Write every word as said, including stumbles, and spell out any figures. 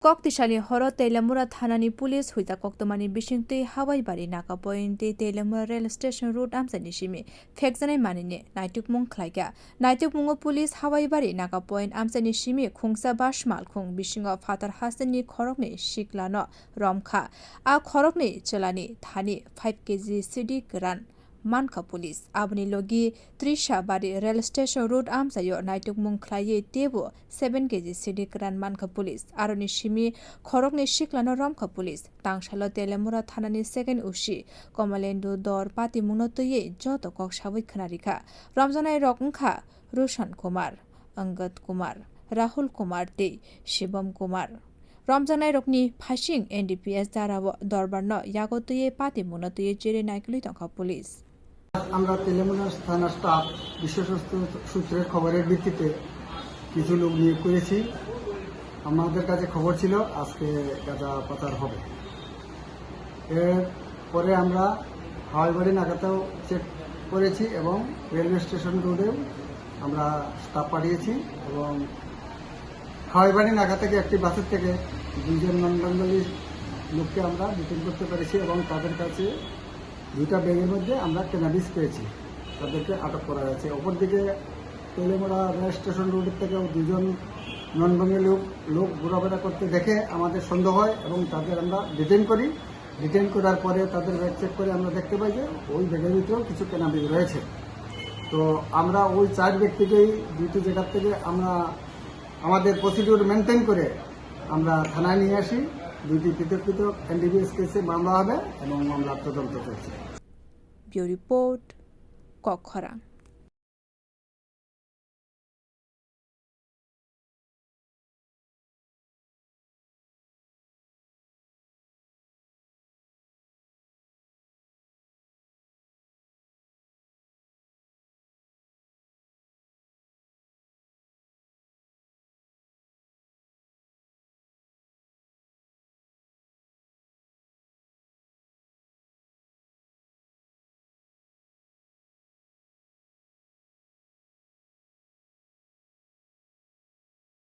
Kok tisani horo Teliamura thanani police huijak koktwmani bisingtwi Hawaibari Naga Point tei Teliamura rail station road amchaini simi phekjanai manwini naitukmung khlaikha. Naitukmungo police Hawaibari Naga Point amchaini simi khungsa bus malkhung bisingo phatar hasteni khoroknwi siklano romkha. A khoroknwi chwlani thani five K G sidi kwran mankha police. Aboni logi Trishabari rail station road amchaio naitukmung khlaiwi teibo seven K G sidi kwran mankha police. Aroni simi khoroknwi siklano romkha police. Tangsalo Teliamura thanani second O C Komalendu Dor patimungno twiwi joto kok sawi khwnarikha. Romjaknairok wngkha Roshan Kumar, Angad Kumar, Rahul Kumar tei Shivam Kumar. Romjaknairokni phaising N D P S darao dorbarno yago twiwi patimungno twiwi chiri naikolwi tongkha police. আমরা তেলিয়ামুড়া থানা স্টাফ বিশ্বস্ত সূত্রের খবরের ভিত্তিতে কিছু লোক নিয়োগ করেছি। আমাদের কাছে খবর ছিল আজকে গাঁজা পাচার হবে। এর পরে আমরা হাওয়াইবাড়ি নাকাতেও চেক করেছি এবং রেলওয়ে স্টেশন রোডেও আমরা স্টাফ পাঠিয়েছি এবং হাওয়াইবাড়ি নাকা থেকে একটি বাসের থেকে দুইজন নন বেঙ্গলি লোককে আমরা ডিটেইন করতে পেরেছি এবং তাদের কাছে দুইটা ব্যাগের মধ্যে আমরা ক্যানাবিস পেয়েছি, তাদেরকে আটক করা হয়েছে। অপরদিকে তেলিয়ামুড়া রেল স্টেশন রোডের থেকেও দুজন নন বেঙ্গলি লোক, লোক ঘোরাফেরা করতে দেখে আমাদের সন্দেহ হয় এবং তাদের আমরা ডিটেইন করি। ডিটেইন করার পরে তাদের ব্যাগ চেক করে আমরা দেখতে পাই যে ওই ব্যাগের ভিতরেও কিছু ক্যানাবিস রয়েছে। তো আমরা ওই চার ব্যক্তিকেই দুইটি জায়গার থেকে আমরা আমাদের প্রসিডিউর মেনটেন করে আমরা থানায় নিয়ে আসি। দুইটি পৃথক পৃথক এনডিপিএস কেসে মামলা হবে এবং মামলার তদন্ত চলছে। Bureau Report, Kokkhorang.